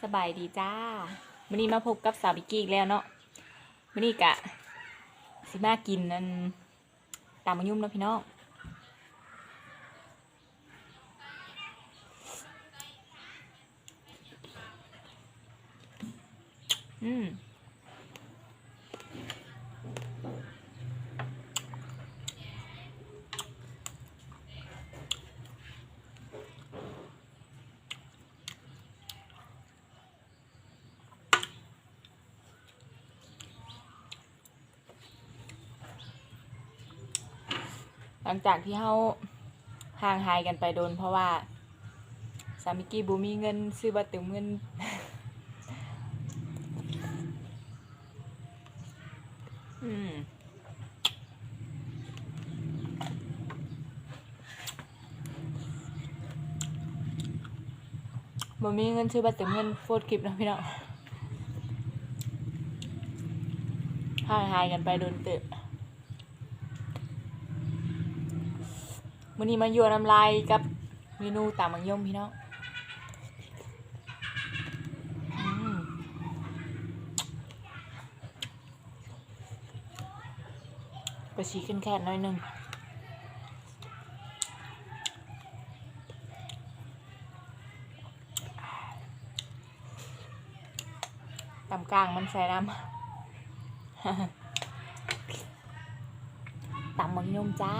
ສະບາຍດີຈ້າ ມື້ນີ້ມາພົບກັບສາວບິກກີ້ອີກແລ້ວເນາະ. ມື້ນີ້ກະຊິມາກິນອັນ ຕຳບັກຫຍຸ້ງເນາະພີ່ນ້ອງ. ອືມ ຫຼັງຈາກທີ່ເຮົາຫ່າງຫາຍກັນໄປດົນ ເພາະວ່າສາວມິກກີ້ບໍ່ມີເງິນຊື້ບັດເຕີມເງິນ. ອືມ ບໍ່ມີເງິນຊື້ບັດເຕີມເງິນ ໂພສຄລິບເນາະພີ່ນ້ອງ. ຫ່າງຫາຍກັນໄປດົນເຕີບ. ມື້ນີ້ມາຍົວະນ້ຳລາຍກັບເມນູຕຳບັກຫຍຸ້ງພີ່ນ້ອງ. ອືມ ກະຊິແຂນໆໜ້ອຍໜຶ່ງ. ຕຳກ້າງມັນໃສ່ນຳ. ຕຳບັກຫຍຸ້ງຈ້າ.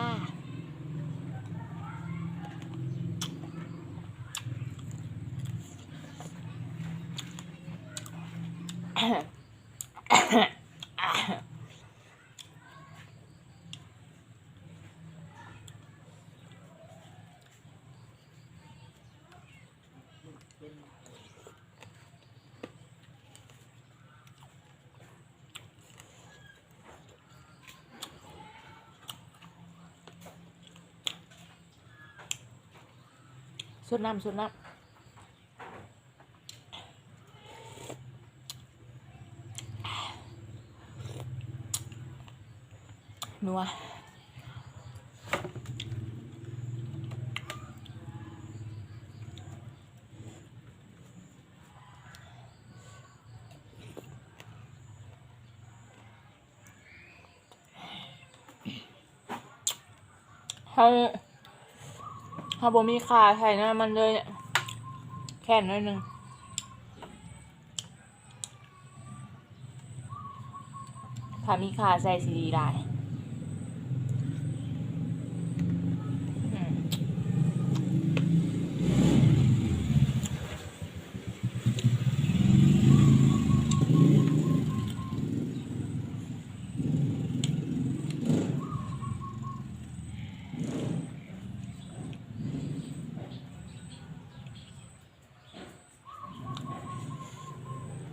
ສົດນ້ຳ ສົດນ້ຳ. ນົວ. ເຮົາ ເຮົາບໍ່ມີຂ່າໃສ່ນະ ມັນເລີຍແຂນໜ້ອຍໜຶ່ງ. ຖ້າມີຂ່າໃສ່ຊິດີຫຼາຍ. ອືມ.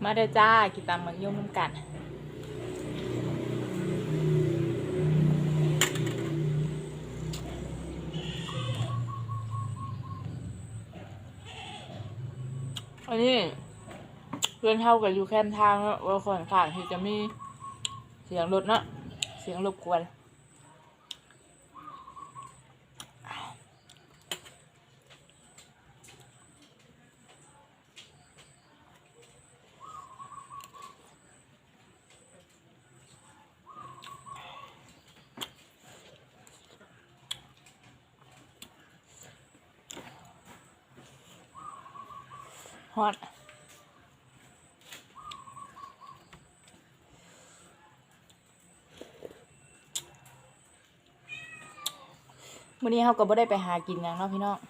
ມາເດີຈ້າ ກິນຕຳບັກຫຍຸ້ງນຳກັນ. ອັນນີ້ເຮືອນເຮົາກະຢູ່ແຄມທາງເນາະ ວ່າຂ້ອນຂ້າງທີ່ຈະມີສຽງລົດເນາະ ສຽງລົບກວນ. ຮອດ. ມື້ນີ້ເຮົາກະບໍ່ໄດ້ໄປຫາກິນຫຍັງເນາະພີ່ນ້ອງ. ເ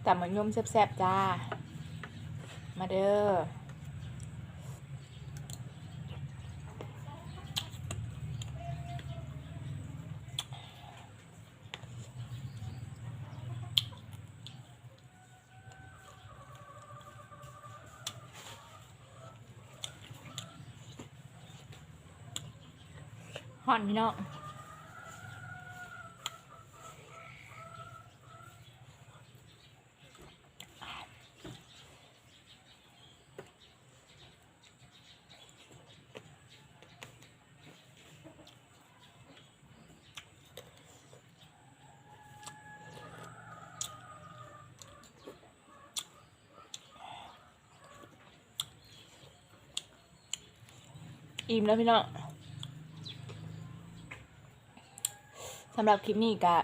ຕຳໝາກຍົມແຊບໆ ຈ້າ ມາເດີ. ຮ້ອນ ພີ່ນ້ອງ. ອີ່ມແລ້ວພີ່ນ້ອງ. ສຳລັບຄລິບນີ້ກະ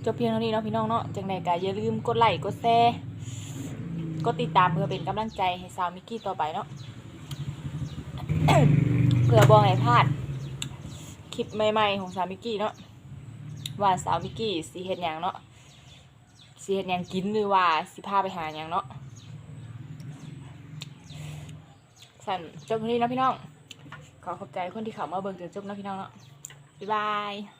ຈົບພຽງເທົ່ານີ້ເນາະພີ່ນ້ອງເນາະ. ຈັ່ງໃດກະຢ່າລືມກົດໄລ້ ກົດແຊ ກົດຕິດຕາມ ເພື່ອເປັນກຳລັງໃຈໃຫ້ສາວມິກກີ້ຕໍ່ໄປເນາະ ເພື່ອບໍ່ໃຫ້ພາດຄລິບໃໝ່ໆຂອງສາວມິກກີ້ເນາະ ວ່າສາວມິກກີ້ຊິເຮັດຫຍັງເນາະ ຊິເຮັດຫຍັງກິນ ຫຼືວ່າຊິພາໄປຫາຫຍັງເນາະ. ຊັ້ນ ຈົບເທົ່ານີ້ເນາະພີ່ນ້ອງ. ຂໍຂອບໃຈຄົນທີ່ເຂົ້າມາເບິ່ງຈົນຈົບເນາະພີ່ນ້ອງເນາະ. ບາຍບາຍ.